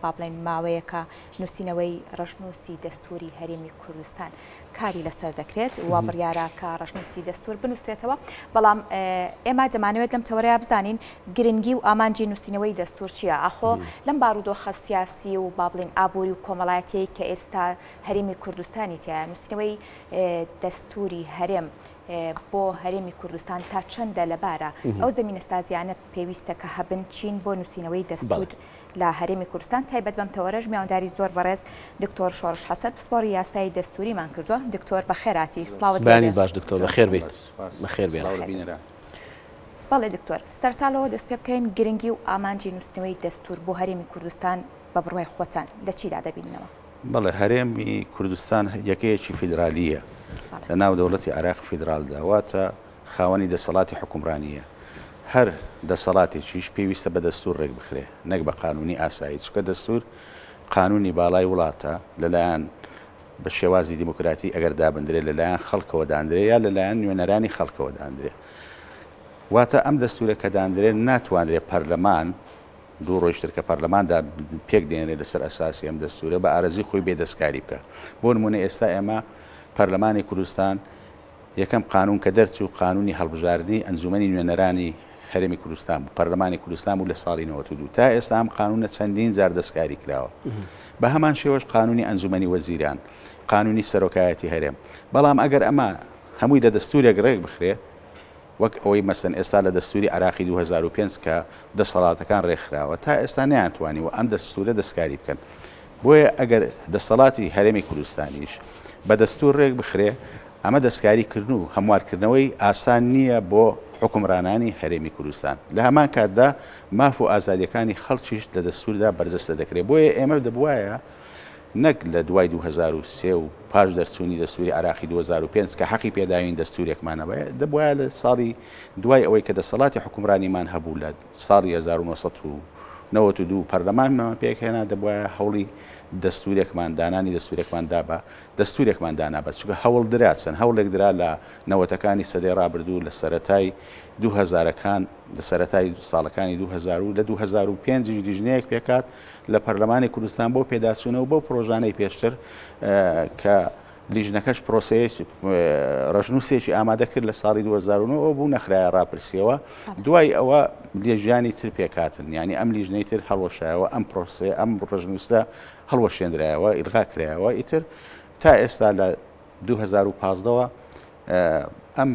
با بڵێین ماوەیەکە نووسینەوەی ڕەشنووسی دەستووری هەرێمی کوردستان کاری لەسەر دەکرێت و بڕیارە کە ڕەشنووسی دەستوور بنووسرێتەوە، بەڵام ئێمە دەمانەوێت لەم تەوەرەیا بزانین گرنگی و ئامانجی نووسینەوەی دەستوور چییە؟ ئاخۆ لەم بارودۆخە سیاسی و با بڵێین ئابووری و کۆمەڵایەتیەی کە ئێستا هەرێمی کوردستانی تیایە، نووسینەوەی دەستووری هەرێم بۆ هەرێمی کوردستان تا چەندە لەبارە؟ ئەو زەمینەسازیانە پێویستە کە هەبن چین بۆ نووسینەوەی دەستوور لە هەرێمی کوردستان، تایبەت بەم تەوەرەش میوانداری زۆر بەڕێز دکتۆر شۆڕش حەسەن پسپۆڕی یاسایی دەستووریمان کردووە. دکتۆر بەخێرهاتی، سڵاوت لێ بێ. بەیانیت باش دکتۆر، بەخێر بێیت. بەخێر بێن. بەڵێ دکتۆر، سەرەتا لەوە دەست پێ بکەین گرنگی و ئامانجی نووسینەوەی دەستوور بۆ هەرێمی کوردستان بە بڕوای خۆتان لە چیدا دەبیننەوە؟ بەڵێ، هەرێمی کوردستان یەکەیەکی فیدرالییە لە ناو دەوڵەتی عێراقی فیدراڵدا، واتە خاوەنی دەسەڵاتی حوکمڕانییە، هەر دەسەڵاتێکیش پێویستە بە دەستوور ڕێکبخرێ نەک بە قانوونی ئاسایی، چونکە دەستوور قانوونی باڵای وڵاتە لەلایەن بە شێوازی دیموکراتی ئەگەر دابندرێ لەلایەن خەڵکەوە داندرێ یا لەلایەن نوێنەرانی خەڵکەوە داندرێ. واتە ئەم دەستوورە کە داندرێ ناتوانرێ پەرلەمان دوو ڕۆژ تر کە پەرلەمان دا پێک دێنرێ لەسەر ئەساسی ئەم دەستوورە بە ئارەزووی خۆی بێ دەستکاری بکا. بۆ نموونە ئێستا ئێمە پەرلەمانی کوردستان یەکەم قانوون کە دەرچوو قانوونی هەڵبژاردنی ئەنجوومەنی نوێنەرانی هەرێمی کوردستان بوو، پەرلەمانی کوردستان بوو لە ساڵی 92. تا ئێستا ئەم قانوونە چەندین جار دەستکاری کراوە. بە هەمان شێوەش قانوونی ئەنجوومەنی وەزیران، قانوونی سەرۆکایەتی هەرێم. بەڵام ئەگەر ئەمە هەمووی لە دەستوورێک ڕێک بخرێ، وەک ئەوەی مەسەن ئێستا لە دەستووری عێراقی 2005 کە دەسەڵاتەکان ڕێکخراوە، تا ئێستا نەیانتوانیوە ئەم دەستوورە دەستکاری بکەن. بۆیە ئەگەر دەسەڵاتی هەرێمی کوردستانیش بە دەستوور ڕێک بخرێ، ئەمە دەستکاری کردن و هەموارکردنەوەی ئاسان نییە بۆ حوکمڕانانی هەرێمی کوردستان. لە هەمان کاتدا ماف و ئازادییەکانی خەڵکیش لە دەستووردا بەرجەستە دەکرێ. بۆیە ئێمە دەبوایە نەک لە دوای 2003 و پاش دەرچوونی دەستووری عێراقی 2005 کە حەقی پێداوین دەستوورێکمان هەبایە، دەبوایە لە ساڵی دوای ئەوەی کە دەسەڵاتی حوکمڕانیمان هەبوو لە ساڵی 1992 پەرلەمانمان پێکهێنا، دەبوایە هەوڵی دەستوورێکمان، دانانی دەستوورێکمان دابا، دەستوورێکمان دانابا، چونکە هەوڵ درا، چەند هەوڵێک درا لە نەوەتەکانی سەدەی ڕابردوو، لە سەرەتای دوو هەزارەکان، لە سەرەتای ساڵەکانی 2000 و لە 2005 یش لیژنەیەک پێکهات لە پەرلەمانی کوردستان بۆ پێداچوونەوە بەو پرۆژانەی پێشتر کە لیژنەکەش پرۆسەیەکی ڕەشنووسێکی ئامادە کرد لە ساڵی 2009 ەوە بوو نەخرایە ڕاپرسیەوە دوای ئەوە لێژیانی تر پێکهاتن یعنی ئەم لیژنەی تر هەڵوەشایەوە ئەم پرۆسەیە ئەم ڕەشنووسە هەڵوەشێنرایەوە ئیلغا کرایەوە ئیتر تا ئێستا لە 2015ەوە ئەم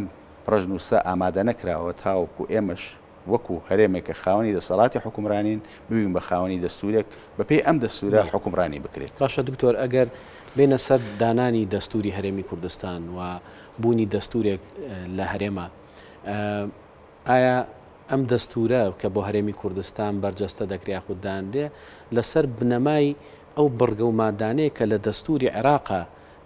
ڕەشنووسە ئامادە نەکراوە تاوەکو ئێمەش وەکو هەرێمێک کە خاوەنی دەسەڵاتی حوکمرانین، ببین بە خاوەنی دەستوورێک، بەپێی ئەم دەستوورە حوکمرانی بکرێت. باشە دکتۆر ئەگەر بێینە سەر دانانی دەستووری هەرێمی کوردستان و بوونی دەستوورێک لە هەرێما، ئایا ئەم دەستوورە کە بۆ هەرێمی کوردستان بەرجەستە دەکرێ یاخود دانرێ لەسەر بنەمای ئەو بڕگە و مادانەیە کە لە دەستووری عێراقا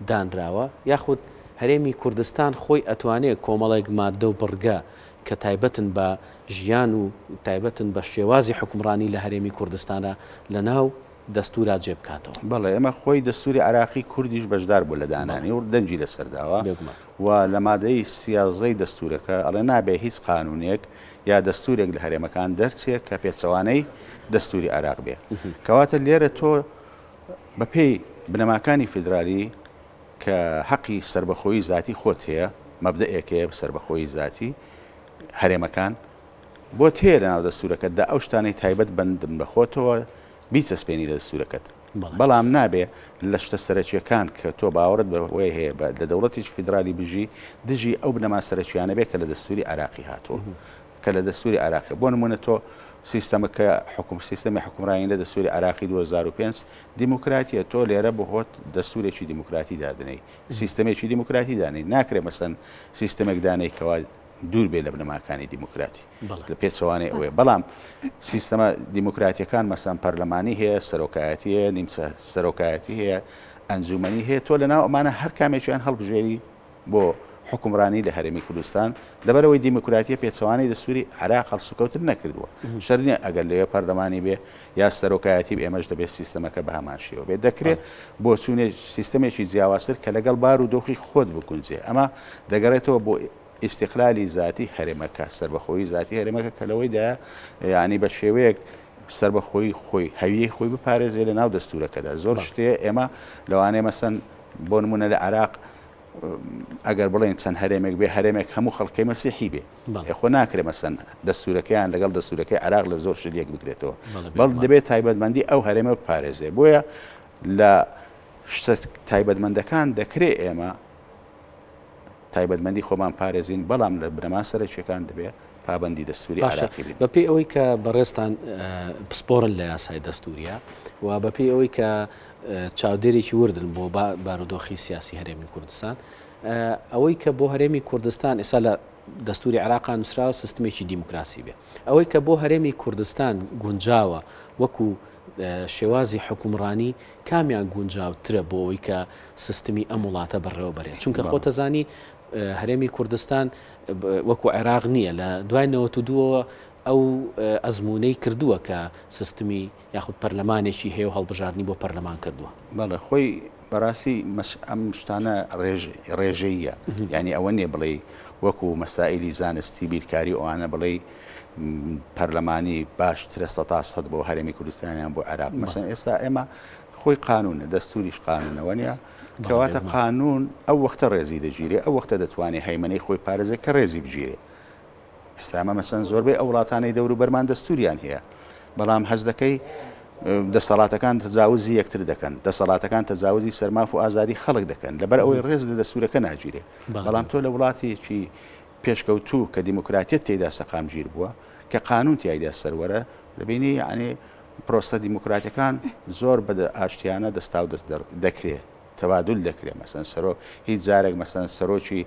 دانراوە یاخود هەرێمی کوردستان خۆی ئەتوانێ کۆمەڵێک ماددە و بڕگە کە تایبەتن بە ژیان و تایبەتن بە شێوازی حوکمڕانی لە هەرێمی کوردستانا لە ناو دەستوورا جێ بکاتەوە. بەڵێ ئێمە خۆی دەستووری عێراقی کوردیش بەشدار بووە لە دانانی و دەنگی لەسەر داوە و لە مادەی سیازدەی دەستوورەکە ئەڵێ نابێ هیچ قانوونێک یا دەستوورێک لە هەرێمەکان دەرچێ کە پێچەوانەی دەستووری عێراق بێ. کەواتە لێرە تۆ بەپێی بنەماکانی فیدرالی کە حەقی سەربەخۆیی زاتی خۆت هەیە، مەبدەئێک هەیە سەربەخۆیی زاتی هەرێمەکان بۆت هەیە لەناو دەستوورەکەتدا ئەو شتانەی تایبەت بەندن بە خۆتەوە بیچەسپێنی لە دەستوورەکەت، بەڵام نابێ لە شتە سەرەکییەکان کە تۆ باوەڕت بەوەی هەیە بە لە دەوڵەتێکی فیدرالی بژی دژی ئەو بنەما سەرەکییانە بێ کە لە دەستووری عێراقی هاتووە. کە لە دەستوری عێراقی بۆ نمونە تۆ سیستەمەکە حکوم سیستەمی حکومڕانی لە دەستوری عێراقی 2005 دیموکراتیە تۆ لێرە بۆ خۆت دەستورێکی دیموکراتی دادنێی سیستەمێکی دیموکراتی دانێی ناکرێ مەسەن سیستەمێک دانێی کەوا دوور بێ لە بنەماکانی دیموکراتی لە پێچەوانەی ئەوەیە بەڵام سیستەمە دیموکراتیەکان مەسەن پەرلەمانی هەیە سەرۆکایەتی هەیە نیمچە سەرۆکایەتی هەیە ئەنجومەنی هەیە تۆ لەناو ئەمانە هەر کامێکیان هەڵبژێری بۆ حوکمڕانی لە هەرێمی کوردستان، لەبەرئەوەی دیموکراتیە پێچەوانەی دەستوری عێراق هەڵسوکەوتت نەکردووە، شەرت نیە ئەگەر لەوێ پەرلەمانی بێ یا سەرۆکایەتی بێ ئێمەش دەبێت سیستەمەکە بەهەمان شێوە بێت، دەکرێ بۆچوونێ سیستەمێکی جیاوازتر کە لەگەڵ بار و دۆخی خۆت بگونجێ، ئەمە دەگەڕێتەوە بۆ ئیستیقلالی زاتی هەرێمەکە، سەربەخۆیی زاتی هەرێمەکە کە لەوەیدایە یانی بە شێوەیەک. سەربەخۆیی خۆی، هەویەی خۆی بپارێزێ لە ناو دەستوورەکەدا. زۆر شت هەیە ئێمە لەوانەیە مەسەن بۆ نموونە لە عێراق ئەگەر بڵێین چەند هەرێمێک بێ، هەرێمێک هەموو خەڵکەی مەسیحی بێ. ئێ خۆ ناکرێ مەسەن دەستوورەکەیان لەگەڵ دەستوورەکەی عێراق لە زۆر شت یەک بگرێتەوە. بەڵ دەبێ تایبەتمەندی ئەو هەرێمە بپارێزێ. بۆیە لە شتە تایبەتمەندەکان دەکرێ ئێمە تایبەتمەندی خۆمان پارێزین، بەڵام لە بنەما سەرەکیەکان دەبێ پابەندی دەستوری باشە عێراقی بین. بەپێی ئەوەی کە بەڕێزتان پسپۆڕن لە یاسای دەستوریە و بەپێی ئەوەی کە چاودێرێکی وردن بۆ بارودۆخی سیاسی هەرێمی کوردستان ئەوەی کە بۆ هەرێمی کوردستان ئێستا لە دەستوری عێراقا نووسراوە سیستمێکی دیموکراسی بێ ئەوەی کە بۆ هەرێمی کوردستان گونجاوە وەکو شێوازی حوکمڕانی کامیان گونجاوترە بۆ ئەوەی کە سیستمی ئەم وڵاتە بەڕێوە بەرێت؟ چونکە خۆتەزانی هەرێمی کوردستان وەکو عێراق نییە لە دوای 92ەوە ئەو ئەزموونەی کردووە کە سیستمی یاخود پەرلەمانێکی هەیە و هەڵبژاردنی بۆ پەرلەمان کردووە. بەڵێ خۆی بەڕاستی ئەم شتانە ڕێژەییە یانی ئەوە نییە بڵێی وەکو مەسائیلی زانستی بیرکاری ئەوانە بڵێی پەرلەمانی باشترە سەتا سەد بۆ هەرێمی کوردستان یان بۆ عێراق مەسەن ئێستا ئێمە خۆی قانونە دەستوریش قانونە وەنیە کەواتە قانون ئەو وەختە ڕێزی دەگیرێ ئەو وەختە دەتوانێ هەیمەنەی خۆی پارێزێ کە ڕێزی بگیرێ ئێستا ئەمە مەسەن زۆربەی ئەو وڵاتانەی دەوروبەرمان دەستوریان هەیە بەڵام هەست دەکەی دەسەڵاتەکان تەجاوزی یەکتر دەکەن دەسەڵاتەکان تەجاوزی سەرماف و ئازادی خەڵک دەکەن لەبەر ئەوەی ڕێز لە دەستورەکە ناگیرێ بەڵام تۆ لە وڵاتێکی پێشکەوتوو کە دیموکراتیەت تێیدا سەقامگیر بووە، کە قانوون تیایدا سەروەرە، دەبینی یەعنی پرۆسە دیموکراتیەکان زۆر بە ئاشتیانە دەستاودەست دەکرێ، تەبادول دەکرێ، مەسەن سەرۆک هیچ جارێک مەسەن سەرۆکی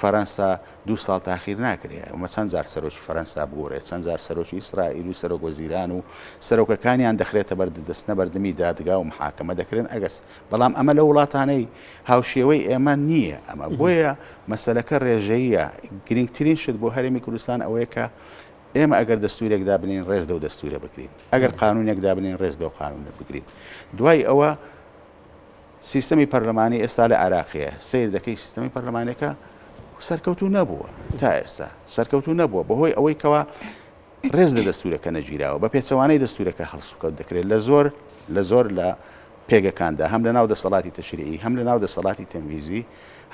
فەرەنسا دوو ساڵ تاخیر ناکرێ، ئەمە چەند جار سەرۆکی فەرەنسا بگۆرێ، چەند جار سەرۆکی ئیسرائیل و سەرۆک وەزیران و سەرۆکەکانیان دەخرێتە بەر دەستنە بەردمی دادگا و محاکەمە دەکرێن ئەگەر بەڵام ئەمە لە وڵاتانەی هاوشێوەی ئێمە نییە ئەمە بۆیە مەسەلەکە ڕێژەییە گرنگترین شت بۆ هەرێمی کوردستان ئەوەیە کە ئێمە ئەگەر دەستورێک دابنین ڕێز لەو دەستورە بگرین ئەگەر قانونێک دابنین ڕێز لەو قانونە بگرین دوای ئەوە سیستەمی پەرلەمانی ئێستا لە عێراقیە سیر دەکەی سیستەمی پەرلەمانەکە سەرکەوتوو نەبووە تا ئێستا سەرکەوتوو نەبووە بەهۆی ئەوەی کەوا ڕێز لە دەستوورەکە نەگیراوە، بە پێچەوانەی دەستوورەکە هەڵسوکەوت دەکرێت لە زۆر لە زۆر لە پێگەکاندا هەم لە ناو دەسەڵاتی تەشریعی هەم لە ناو دەسەڵاتی تەنفیزی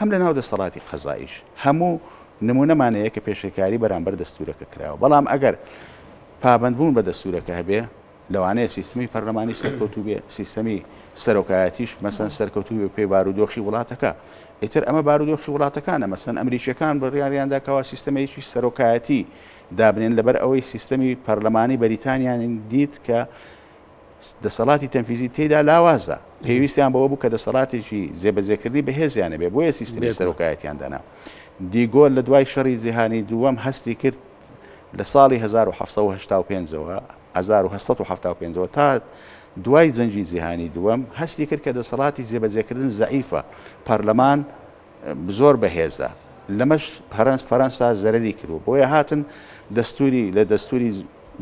هەم لە ناو دەسەڵاتی قەزاییش هەموو نموونەمان هەیە کە پێشێلکاری بەرامبەر دەستوورەکە کراوە بەڵام ئەگەر پابەندبوون بە دەستوورەکە هەبێ لەوانەیە سیستمی پەرلەمانی سەرکەوتوو بێ، سیستەمی سەرۆکایەتیش مەسەن سەرکەوتوو بێ پێی بارودۆخی وڵاتەکە. ئیتر ئەمە بارودۆخی وڵاتەکانە، مەسەن ئەمریکییەکان بڕیاریان دا کەوا سیستەمێکی سەرۆکایەتی دابنێن لەبەر ئەوەی سیستەمی پەرلەمانی بەریتانیان دیت کە دەسەڵاتی تەنفیزی تێیدا لاوازە، پێویستیان بەوە بوو کە دەسەڵاتێکی جێبەجێکردنی بەهێزیان هەبێ، بۆیە سیستەمی سەرۆکایەتیان دانا. دیگۆل لە دوای شەڕی جیهانی دووەم هەستی کرد لە ساڵی 1785 ەوە 1875 ەوە تا دوای جەنگی جیهانی دووەم هەستی کرد کە دەسەڵاتی جێبەجێکردن زەعیفە، پەرلەمان زۆر بەهێزە، لەمەش فەرەنسا زەرەری کردووە، بۆیە هاتن دەستوری لە دەستوری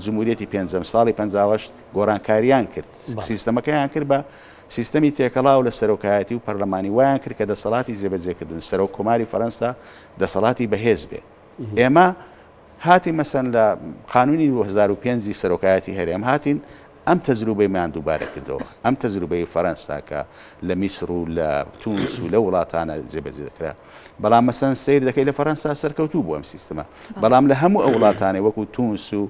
جمهوریەتی پێنجەم ساڵی 58 گۆڕانکاریان کرد، سیستەمەکەیان کرد بە سیستەمی تێکەڵاو لە سەرۆکایەتی و پەرلەمانی، وایان کرد کە دەسەڵاتی جێبەجێکردن سەرۆک کۆماری فەرەنسا دەسەڵاتی بەهێز بێ. ئێمە هاتین مەسەن لە قانونی 2005 ی سەرۆکایەتی هەرێم هاتین ئەم تەجروبەیمان دووبارە کردەوە، ئەم تەجروبەی فەرەنسا کە لە میسر و لە تونس و لەو وڵاتانە جێبەجێ دەکرا، بەڵام مەسەن سەیر دەکەی لە فەرەنسا سەرکەوتوو بوو ئەم سیستمە، بەڵام لە هەموو ئەو وڵاتانەی وەکو تونس و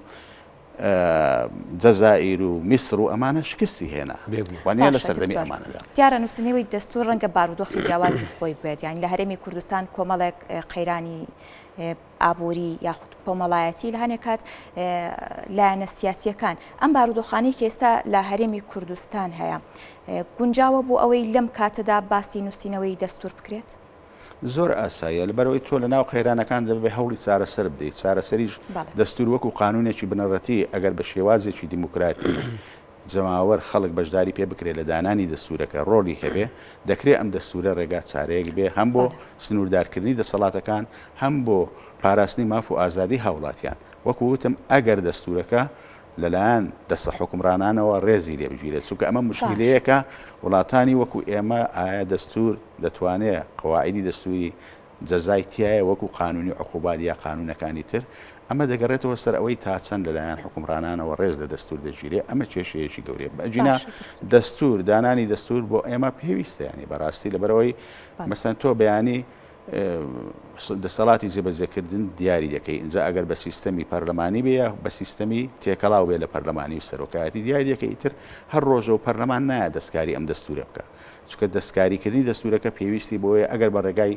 جەزائیر و میسر و ئەمانە شکستی هێنا، وانیە لە باشە سەردەمی دکتۆر، ئەمانەدا. دیارە نووسینەوەی دەستوور ڕەنگە بارودۆخی جیاوازی خۆی بوێت، یانی لە هەرێمی کوردستان کۆمەڵێک قەیرانی ئابووری یاخود کۆمەڵایەتی لە هەنێک کات لایەنە سیاسیەکان ئەم بارودۆخانەی کە ئێستا لە هەرێمی کوردستان هەیە گونجاوە بۆ ئەوەی لەم کاتەدا باسی نووسینەوەی دەستور بکرێت؟ زۆر ئاساییە لەبەرئەوەی تۆ لەناو قەیرانەکان دەبێ هەوڵی چارەسەر بدەیت چارەسەریش دەستور وەکو قانونێکی بنەڕەتی ئەگەر بە شێوازێکی دیموکراتی جەماوەر، خەڵک بەشداری پێ بکرێت لە دانانی دەستوورەکە ڕۆڵی هەبێ، دەکرێ ئەم دەستوورە ڕێگا چارەیەک بێ هەم بۆ سنووردارکردنی دەسەڵاتەکان، هەم بۆ پاراستنی ماف و ئازادیی هاوڵاتیان. وەکو وتم ئەگەر دەستوورەکە لەلایەن دەستە حوکمڕانانەوە ڕێزی لێ بگیرێت، چونکە ئەمە موشکیلەیەکە وڵاتانی وەکو ئێمە ئایا دەستوور دەتوانێ قەواعیدی دەستووری جەزای تیایە وەکو قانونی عقوبات یا قانونەکانی تر؟ ئەمە دەگەڕێتەوە سەر ئەوەی تا چەند لەلایەن حوکمڕانانەوە ڕێز لە دەستوور دەگیرێ، ئەمە کێشەیەکی گەورەیە. ئەگینا دەستوور، دانانی دەستوور بۆ ئێمە پێویستە یانی بەڕاستی لەبەرئەوەی مەسەن تۆ بەیانی دەسەڵاتی جێبەجێکردن دیاری دەکەی ئینجا ئەگەر بە سیستەمی پەرلەمانی بێ یا بە سیستەمی تێکەڵاو بێ لە پەرلەمانی و سەرۆکایەتی دیاری دەکەی ئیتر هەر ڕۆژە و پەرلەمان نایە دەستکاری ئەم دەستوورە بکا چونکە دەستکاریکردنی دەستوورەکە پێویستی بۆیە ئەگەر بە ڕێگای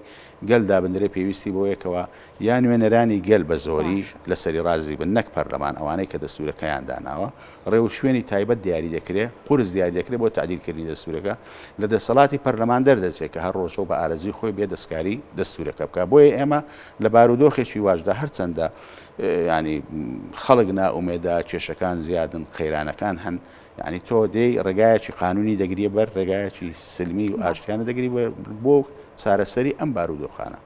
گەل دابندرێ پێویستی بۆیە کەوا یا نوێنەرانی گەل بە زۆری لەسەری ڕازی بن نەک پەرلەمان ئەوانەی کە دەستوورەکەیان داناوە ڕێوشوێنی تایبەت دیاری دەکرێ قورس دیاری دەکرێ بۆ تەعدیل کردنی دەستوورەکە لە دەسەڵاتی پەرلەمان دەردەچێ کە هەر ڕۆژە و بە ئارەزووی خۆی بێ دەستکاری دەستوورەکە بکا بۆیە ئێمە لە بارودۆخێکی واشدا هەرچەندە یانی خەڵک نائومێدە کێشەکان زیادن قەیرانەکان هەن یانی تۆ دێی ڕێگایەکی قانونی دەگریە بەر ڕێگایەکی سلمی و ئاشتیانە دەگری بەر بۆ چارەسەری ئەم بارودۆخانە.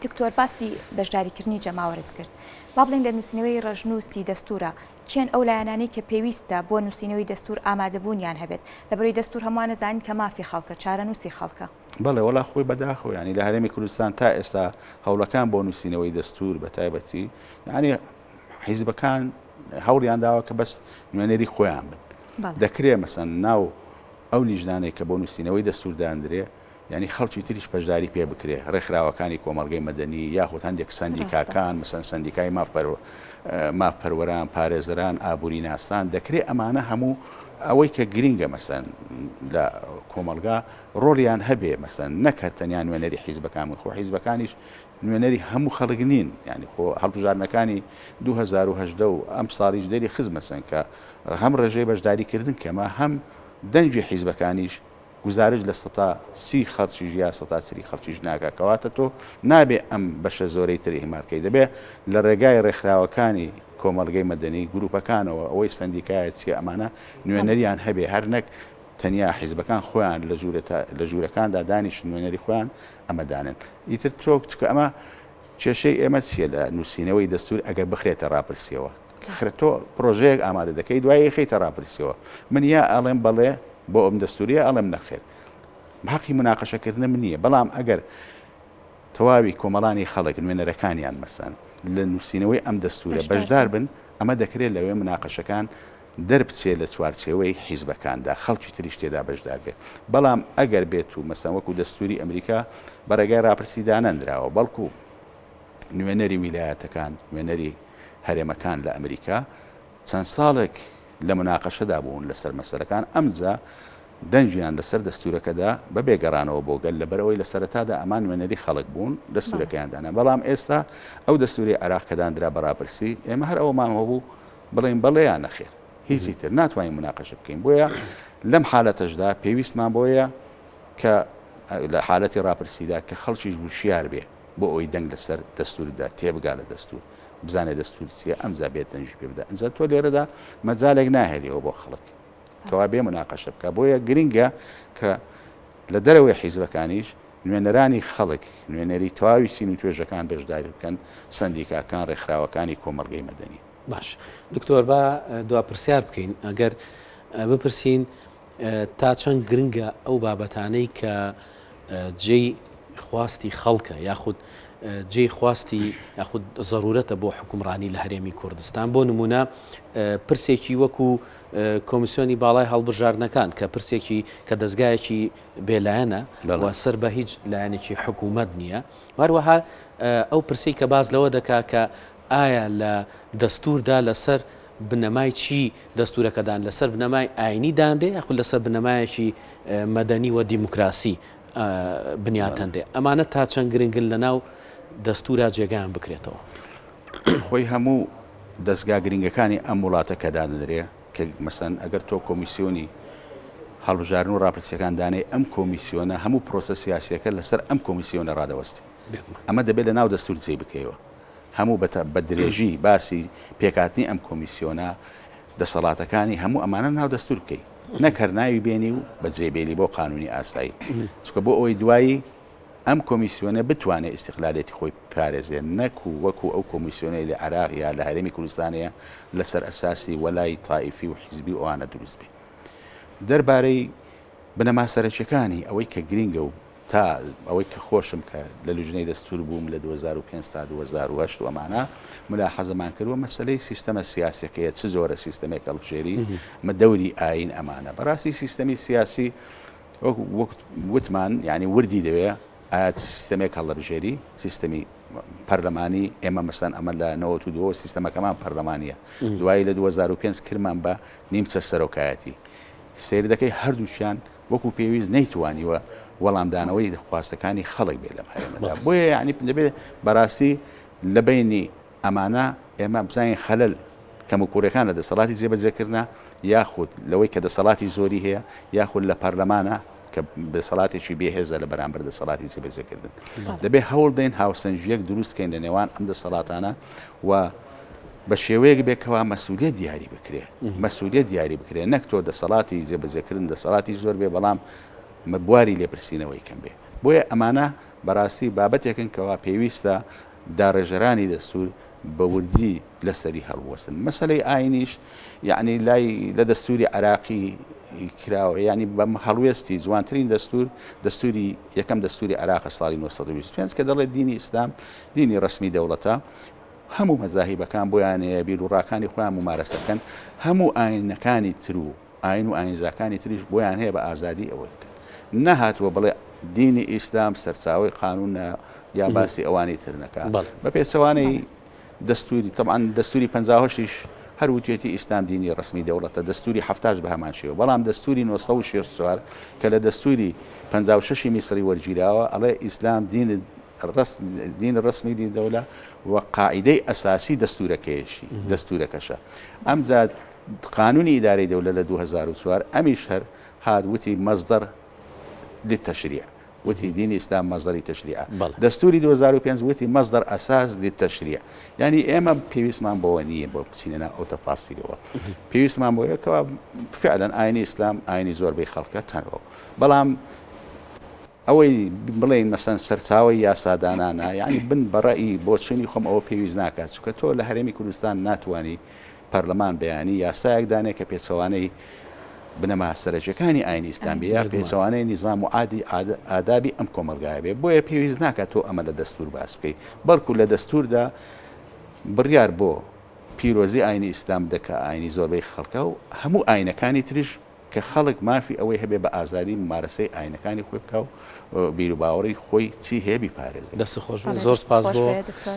دکتۆر باسی بەشداریکردنی جەماوەرت کرد با بڵێین لە نووسینەوەی ڕەشنووسی دەستوورا کێن ئەو لایەنانەی کە پێویستە بۆ نووسینەوەی دەستوور ئامادەبوونیان هەبێت لەبەرەی دەستوور هەمووان ئەزانین کە مافی خەڵکە چارەنووسی خەڵکە. بەڵێ وەڵا خۆی بەداخەوە یانی لە هەرێمی کوردستان تا ئێستا هەوڵەکان بۆ نووسینەوەی دەستوور بە تایبەتی یانی حیزبەکان هەوڵیان داوە کە بەس نوێنەری خۆیان بن دەکرێ مەسەن ناو ئەو لیژنانەی کە بۆ نووسینەوەی دەستوور داندرێ یانی خەڵکی تریش بەشداری پێ بکرێ، ڕێکخراوەکانی کۆمەڵگەی مەدەنی یاخود هەندێک سەندیکاکان مەسەن سەندیکای مافپەروەران، پارێزەران، ئابووریناسان، دەکرێ ئەمانە هەموو ئەوەی کە گرینگە مەسەن لە کۆمەڵگا ڕۆڵیان هەبێ مەسەن نەک هەر تەنیا نوێنەری حیزبەکان بن، خۆ حیزبەکانیش نوێنەری هەموو خەڵک نین، یانی خۆ هەڵبژاردنەکانی 2018 و ئەمساڵیش دەری خست مەسەن کە هەم ڕێژەی بەشداریکردن کەمە هەم دەنگی حیزبەکانیش گوزارش لە 30% خەڵکیش یا 40% خەڵکیش ناکا، کەواتە تۆ نابێ ئەم بەشە زۆرەی تر ئیهمال کەی، دەبێ لە ڕێگای ڕێکخراوەکانی کۆمەڵگەی مەدەنی، گروپەکانەوە، ئەوەی سەندیکایە چیە ئەمانە نوێنەریان هەبێ، هەر نەک تەنیا حیزبەکان خۆیان لە ژوورە لە ژوورەکاندا دانیشن نوێنەری خۆیان ئەمە دانێن. ئیتر تۆ چونکە ئەمە کێشەی ئێمە چیە لە نووسینەوەی دەستوور ئەگەر بخرێتە ڕاپرسیەوە، خرە تۆ پرۆژەیەک ئامادە دەکەی دوایی ئەیخەیتە ڕاپرسیەوە من یا ئەڵێم بەڵێ بۆ ئەم دەستوریە ئەڵێم نەخێر حەقی مناقەشەکردنم نییە بەڵام ئەگەر تەواوی کۆمەڵانی خەڵک نوێنەرەکانیان مەسەن لە نووسینەوەی ئەم دەستورە بەشدار بن ئەمە دەکرێت لەوێ مناقەشەکان دەربچێ لە چوارچێوەی حیزبەکاندا خەڵکی تریش تێدا بەشدار بێت بەڵام ئەگەر بێت و مەسەن وەکو دەستوری ئەمریکا بە ڕێگای ڕاپرسی دانەندراوە بەڵکو نوێنەری ویلایەتەکان، نوێنەری هەرێمەکان لە ئەمریکا چەند ساڵێک لە موناقەشەدا بوون لەسەر مەسەلەکان، ئەمجا دەنگیان لەسەر دەستوورەکەدا بەبێ گەڕانەوە بۆ گەل، لەبەرئەوەی لە سەرەتادا ئەمان نوێنەری خەڵک بوون، دەستوورەکەیان دانا. بەڵام ئێستا ئەو دەستوورەی عێراق کە داندرا بە ڕاپرسی، ئێمە هەر ئەوەمان هەبوو بڵێین بەڵێ یا نەخێر، هیچی تر ناتوانین موناقەشە بکەین. بۆیە لەم حالەتەشدا پێویستمان بۆیە کە لە حالەتی ڕاپرسیدا کە خەڵکیش وشیار بێ، بۆ ئەوەی دەنگ لەسەر دەستور بدات، تێبگا لە دەستور، بزانێ دەستور چیە، ئەمجا بێت دەنگی پێ بدا. ئینجا تۆ لێرەدا مەجالێک ناهێلیەوە بۆ خەڵک کەوا بێ مناقەشە بکا. بۆیە گرنگە کە لە دەرەوەی حیزبەکانیش نوێنەرانی خەڵک، نوێنەری تەواوی چین و توێژەکان بەشداری بکەن، سەندیکاکان، ڕێکخراوەکانی کۆمەڵگەی مەدەنی. باش دکتۆر با دوا پرسیار بکەین، ئەگەر بپرسین تا چەند گرنگە ئەو بابەتانەی کە جێی خواستی خەڵکە یاخود جێی خواستی یاخود زەرورەتە بۆ حکومڕانی لە هەرێمی کوردستان بۆ نمونە پرسێکی وەکو کۆمیسیۆنی باڵای هەڵبژاردنەکان کە پرسێکی کە دەستگایەکی بێلایەنە و سەر بە هیچ لایەنێکی حکوومەت نییە هەروەها ئەو پرسی کە باز لەوە دەکا کە ئایا لە دەستوردا لەسەر بنەمای چی دەستورەکە دان لەسەر بنەمای ئاینی دانرێ یاخود لەسەر بنەمایەکی مەدەنی و دیموکراسی بنیاتەنرێ ئەمانە تا چەند گرنگن لەناو دەستورا جێگایان بکرێتەوە؟ خۆی هەموو دەزگا گرنگەکانی ئەم وڵاتە کە دادەنرێ کە مەسەن ئەگەر تۆ کۆمیسیۆنی هەڵبژاردن و ڕاپرسیەکان دانێی ئەم کۆمیسیۆنە هەموو پرۆسە سیاسیەکە لەسەر ئەم کۆمیسیۆنە ڕادەوەستێ ئەمە دەبێت لە ناو دەستور جێی بکەیەوە هەموو بە بە درێژی باسی پێکهاتنی ئەم کۆمیسیۆنە، دەسەڵاتەکانی، هەموو ئەمانە ناو دەستوور بکەی. نەک هەر ناوی بێنی و بە جێ بێلی بۆ قانوونی ئاسایی. چونکە بۆ ئەوەی دوایی ئەم کۆمیسیۆنە بتوانێ ئیستیقلالێتی خۆی بپارێزێ نەکوو وەکوو ئەو کۆمیسیۆنەی لە عێراق یا لە هەرێمی کوردستان هەیە لە سەر ئەساسی وەلای تائیفی و حیزبی و ئەوانە دروست بێ. دەربارەی بنەما سەرەکیەکانی ئەوەی کە گرینگە و. تا ئەوەی کە خۆشم کە لە لوجنەی دەستور بووم لە 2005 تا 2008 و ئەمانە ملاحەزەمان کردووە مەسەلەی سیستەمە سیاسەکەیە چ جۆرە سیستەمێک هەڵبژێری مە دەوری ئاین ئەمانە بەڕاستی سیستەمی سیاسی وەک وتمان یعنی وردی دەوێ ئایا سیستەمێک هەڵدەبژێری سیستەمی پەرلەمانی ئێمە مەسەن ئەمە لە 92 سیستەمەکەمان پەرلەمانیە دوایی لە 2005 کرمان بە نیمچە سەرۆکایەتی سەیر دەکەی هەردووکیان وەکو پێویست نەیتوانیوە وەڵامدانەوەی خواستەکانی خەڵک بێ لەم هەرێمەدا بۆیە یعنی دەبێت بەڕاستی لە بەینی ئەمانە ئێمە بزانین خەلەل کەموکوڕیەکان لە دەسەڵاتی جێبەجێکردنە یاخود لەوەی کە دەسەڵاتی زۆری هەیە یاخود لە پەرلەمانە کە دەسەڵاتێکی بێهێزە لە بەرامبەر دەسەڵاتی جێبەجێکردن. دەبێت هەوڵدەین هاوسەنگییەک دروست کەین لە نێوان ئەم دەسەڵاتانە و بە شێوەیەک بێت کەوا مەسئولیەت دیاری بکرێ مەسئولیەت دیاری بکرێ نەک تۆ دەسەڵاتی جێبەجێکردن دەسەڵاتی زۆر بێ بەڵام بواری لێپرسینەوەی کەم بێ بۆیە ئەمانە بەڕاستی بابەتێکن کەوا پێویستە داڕێژەرانی دەستوور بە وردی لەسەری هەڵبوەستن. مەسەلەی ئاینیش یەعنی لای لە دەستووری عێراقی کراوە یەعنی بە هەڵوێستی جوانترین دەستوور دەستووری یەکەم دەستووری عێراقە ساڵی 925 کە دەڵێت دینی ئیسلام دینی ڕەسمی دەوڵەتە هەموو مەزاهیبەکان بۆیان هەیە بیروڕاکانی خۆیان مومارەسە بکەن هەموو ئاینەکانی تر و ئاین و ئاینزاکانی تریش بۆیان هەیە بە ئازادی ئەوە بکەن. نەهاتووە بڵێ دینی ئیسلام سەرچاوەی قانوونە یا باسی ئەوانی تر نەکا. بە پێچەوانەی دەستووری تەبعەن دەستووری 58 یش هەر وتوێتی ئیسلام دینی ڕەسمی دەوڵەتە، دەستووری حەفتاش بە هەمان شێوە. بەڵام دەستووری 964 کە لە دەستووری 56 ی میسڕی وەرگیراوە ئەڵێ ئیسلام دین دین ڕەسمی للدەولە و قاعیدەی ئەساسی دەستوورەکەیشی دەستوورەکەشە. ئەمجا قانونی ئیدارەی دەولە لە 2004 ئەمیش هەر هات وتی مصدر للتشریع وتی دینی ئیسلام مصدری تشریعە دەستوری 2005 وتی مصدر اساس للتشریع یعنی ئێمە پێویستمان بەوە نییە بۆ بچینە ناو ئەو تەفاسیلەوە پێویستمان بۆیە کەوا فعلا ئاینی ئیسلام ئاینی زۆربەی خەڵکە تەنەوە بەڵام ئەوەی بڵێین مەسەن سەرچاوەی یاسادانانە یانی بن بە ڕەئی بۆچونی خۆم ئەوە پێویست ناکات چونکە تۆ لە هەرێمی کوردستان ناتوانی پەرلەمان بەیانی یاسایەک دانێ کە پێچەوانەی بنەما سەرەکیەکانی ئاینی ئیسلام بێ یا پێچەوانەی نیزام و عادی ئادابی ئەم کۆمەڵگایە بێ بۆیە پێویست ناکات تۆ ئەمە لە دەستور باس بکەی بەڵکو لە دەستوردا بڕیار بۆ پیرۆزی ئاینی ئیسلام بدە کە ئاینی زۆربەی خەڵکە و هەموو ئاینەکانی تریش کە خەڵک مافی ئەوەی هەبێ بە ئازادی مومارەسەی ئاینەکانی خۆی بکا و بیروباوەڕی خۆی چی هەیە بیپارێزێ. دەستت خۆش بێت زۆر سپاس بۆ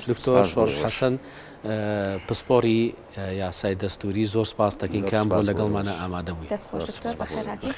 دکتۆر شۆڕش حەسەن پسپۆڕی یاسای دەستوری زۆر سپاس دەکەین کە ئەمڕۆ لەگەڵمانە ئامادە بووی. دەست خۆش دکتۆر بەخێرهاتی.